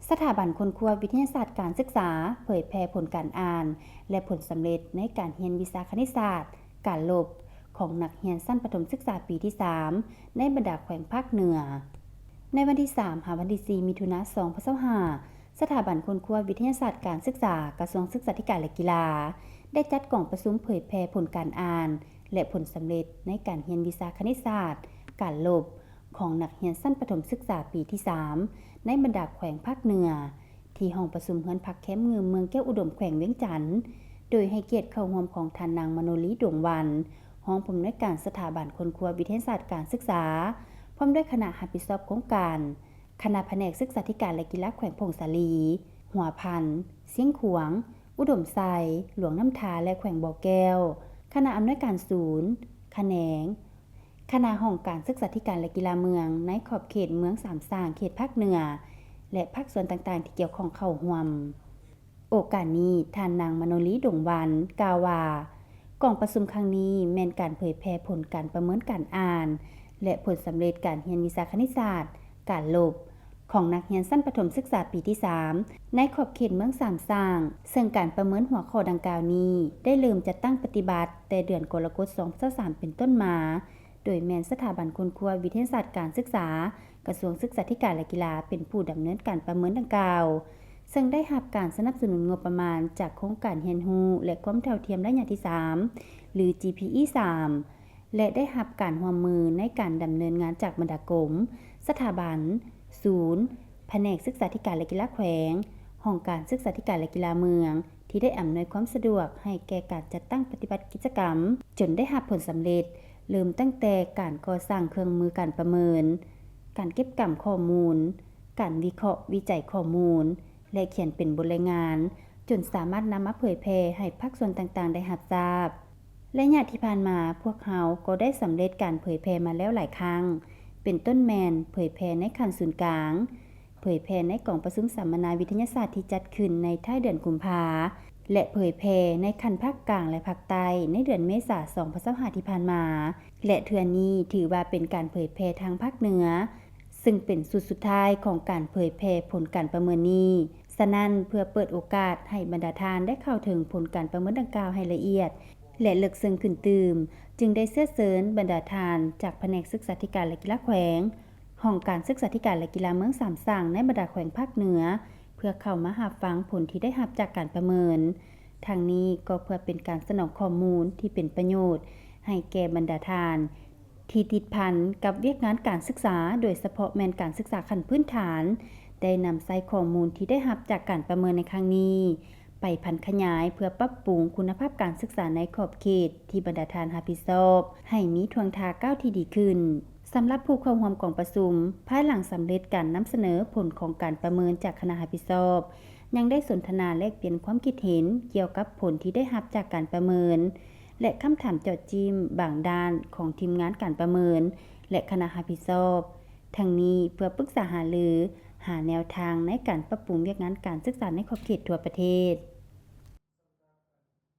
ສະຖາບັນຄົ້ນຄວ້າວິທະຍາສາດການສຶກສາ ເຜີຍແຜ່ຜົນການອ່ານ ແລະ ຜົນສຳເລັດໃນການຮຽນວິຊາຄະນິດສາດ ການລົບ ຂອງນັກຮຽນຊັ້ນປະຖົມສຶກສາປີທີສາມ ໃນບັນດາແຂວງພາກເໜືອ. ໃນວັນທີສາມ ຫາວັນທີສີ່ ມິຖຸນາ ສອງພັນຊາວຫ້າ ສະຖາບັນຄົ້ນຄວ້າວິທະຍາສາດການສຶກສາ ກະຊວງສຶກສາທິການ ແລະ ກິລາ ໄດ້ຈັດກອງປະຊຸມເຜີຍແຜ່ຜົນການອ່ານ ແລະ ຜົນສຳເລັດໃນການຮຽນວິຊາຄະນິດສາດ ການລົບ ຂອງນັກຮຽນຊັ້ນປະຖົມສຶກສາປີທີສາມ ໃນບັນດາແຂວງພາກເໜືອ ທີ່ຫ້ອງປະຊຸມເຮືອນພັກແຄມງື່ມ ເມືອງແກ້ວອຸດົມ ແຂວງວຽງຈັນ ໂດຍໃຫ້ກຽດເຂົ້າຮ່ວມຂອງທ່ານນາງ ມະໂນລີ ດວງວັນ ຮອງຜູ້ອຳນວຍການສະຖາບັນຄົ້ນຄວ້າວິທະຍາສາດການສຶກສາ ພ້ອມດ້ວຍຄະນະຮັບຜິດຊອບໂຄງການ, ຄະນະພະແນກສຶກສາທິການ ແລະ ກິລາແຂວງຜົ້ງສາລີ, ຫົວພັນ, ຊຽງຂວາງ, ອຸດົມໄຊ, ຫຼວງນ້ຳທາ ແລະ ແຂວງບໍ່ແກ້ວ, ຄະນະອຳນວຍການສູນ, ຂະແໜງ, ຄະນະຫ້ອງການສຶກສາທິການ ແລະ ກິລາເມືອງ ໃນຂອບເຂດເມືອງສາມສ້າງ ເຂດພາກເໜືອ ແລະ ພາກສ່ວນຕ່າງໆທີ່ກ່ຽວຂ້ອງເຂົ້າຮ່ວມ. ໂອກາດນີ້ ທ່ານນາງ ມະໂນລີ ດົງວັນ ກ່າວວ່າ ກອງປະຊຸມຄັ້ງນີ້ແມ່ນການເຜີຍແຜ່ຜົນການປະເມີນການອ່ານ ແລະ ຜົນສຳເລັດການຮຽນວິຊາຄະນິດສາດ ການລົບ ຂອງນັກຮຽນຊັ້ນປະຖົມສຶກສາປີທີສາມ ໃນຂອບເຂດເມືອງສາມສ້າງ, ເຊິ່ງການປະເມີນຫົວຂໍ້ດັ່ງກ່າວນີ້ໄດ້ເລີ່ມຈັດຕັ້ງປະຕິບັດແຕ່ເດືອນກໍລະກົດ ສອງພັນຊາວສາມ ເປັນຕົ້ນມາ, ໂດຍແມ່ນສະຖາບັນຄົ້ນຄວ້າວິທະຍາສາດການສຶກສາ ກະຊວງສຶກສາທິການ ແລະ ກິລາ ເປັນຜູ້ດຳເນີນການປະເມີນດັ່ງກ່າວ, ເຊິ່ງໄດ້ຮັບການສະໜັບສະໜູນງົບປະມານຈາກໂຄງການຮຽນຮູ້ ແລະ ຄວາມເທົ່າທຽມໄລຍະທີສາມ ຫຼື ຈີພີອີ ສາມ ແລະ ໄດ້ຮັບການຮ່ວມມືໃນການດຳເນີນງານຈາກບັນດາກົມ, ສະຖາບັນ, ສູນ, ພະແນກສຶກສາທິການ ແລະ ກິລາແຂວງ, ຫ້ອງການສຶກສາທິການ ແລະ ກິລາເມືອງ ທີ່ໄດ້ອຳນວຍຄວາມສະດວກໃຫ້ແກ່ການຈັດຕັ້ງປະຕິບັດກິດຈະກຳ ຈົນໄດ້ຮັບຜົນສຳເລັດ, ເລີ່ມຕັ້ງແຕ່ການກໍ່ສ້າງເຄື່ອງມືການປະເມີນ, ການເກັບກຳຂໍ້ມູນ, ການວິເຄາະວິໄຈຂໍ້ມູນ ແລະ ຂຽນເປັນບົດລາຍງານ, ຈົນສາມາດນຳມາເຜີຍແຜ່ໃຫ້ພາກສ່ວນຕ່າງໆໄດ້ຮັບຊາບ. ໄລຍະທີ່ຜ່ານມາ, ພວກເຮົາກໍໄດ້ສຳເລັດການເຜີຍແຜ່ມາແລ້ວຫຼາຍຄັ້ງ, ເປັນຕົ້ນແມ່ນເຜີຍແຜ່ໃນຂັ້ນສູນກາງ, ເຜີຍແຜ່ໃນກອງປະຊຸມສຳມະນາວິທະຍາສາດທີ່ຈັດຂຶ້ນໃນທ້າຍເດືອນກຸມພາ ແລະ ເຜີຍແຜ່ໃນຂັ້ນພາກກາງ ແລະ ພາກໃຕ້ໃນເດືອນເມສາ ສອງພັນຊາວຫ້າ ທີ່ຜ່ານມາ ແລະ ເທື່ອນີ້ຖືວ່າເປັນການເຜີຍແຜ່ທາງພາກເໜືອ, ເຊິ່ງເປັນຊຸດສຸດທ້າຍຂອງການເຜີຍແຜ່ຜົນການປະເມີນນີ້. ສະນັ້ນ, ເພື່ອເປີດໂອກາດໃຫ້ບັນດາທ່ານໄດ້ເຂົ້າເຖິງຜົນການປະເມີນດັ່ງກ່າວໃຫ້ລະອຽດ ແລະ ເລິກເຊິ່ງຂຶ້ນຕື່ມ, ຈຶ່ງໄດ້ເຊື້ອເຊີນບັນດາທ່ານຈາກພະແນກສຶກສາທິການ ແລະ ກິລາແຂວງ, ຫ້ອງການສຶກສາທິການ ແລະ ກິລາເມືອງສາມສ້າງໃນບັນດາແຂວງພາກເໜືອ ເພື່ອເຂົ້າມາຮັບຟັງຜົນທີ່ໄດ້ຮັບຈາກການປະເມີນ. ທັງນີ້ກໍເພື່ອເປັນການສະໜອງຂໍ້ມູນທີ່ເປັນປະໂຫຍດໃຫ້ແກ່ບັນດາທ່ານ ທີ່ຕິດພັນກັບວຽກງານການສຶກສາ, ໂດຍສະເພາະແມ່ນການສຶກສາຂັ້ນພື້ນຖານ, ໄດ້ນຳໃຊ້ຂໍ້ມູນທີ່ໄດ້ຮັບຈາກການປະເມີນໃນຄັ້ງນີ້ ໄປຜັນຂະຫຍາຍເພື່ອປັບປຸງຄຸນນະພາບການສຶກສາໃນຂອບເຂດທີ່ບັນດາທ່ານຮັບຜິດຊອບ ໃຫ້ມີທ່ວງທ່າກ້າວທີ່ດີຂຶ້ນ. ສຳລັບຜູ້ເຂົ້າຮ່ວມກອງປະຊຸມ, ພາຍຫຼັງສຳເລັດການນຳສະເໜີຜົນຂອງການປະເມີນຈາກຄະນະຮັບຜິດຊອບ, ຍັງໄດ້ສົນທະນາແລກປ່ຽນຄວາມຄິດເຫັນກ່ຽວກັບຜົນທີ່ໄດ້ຮັບຈາກການປະເມີນ ແລະ ຄຳຖາມເຈາະຈີ້ມບາງດ້ານຂອງທີມງານການປະເມີນ ແລະ ຄະນະຮັບຜິດຊອບ. ທັງນີ້ເພື່ອປຶກສາຫາລື ຫາແນວທາງໃນການປັບປຸງວຽກງານການສຶກສາໃນຂອບເຂດທົ່ວປະເທດ.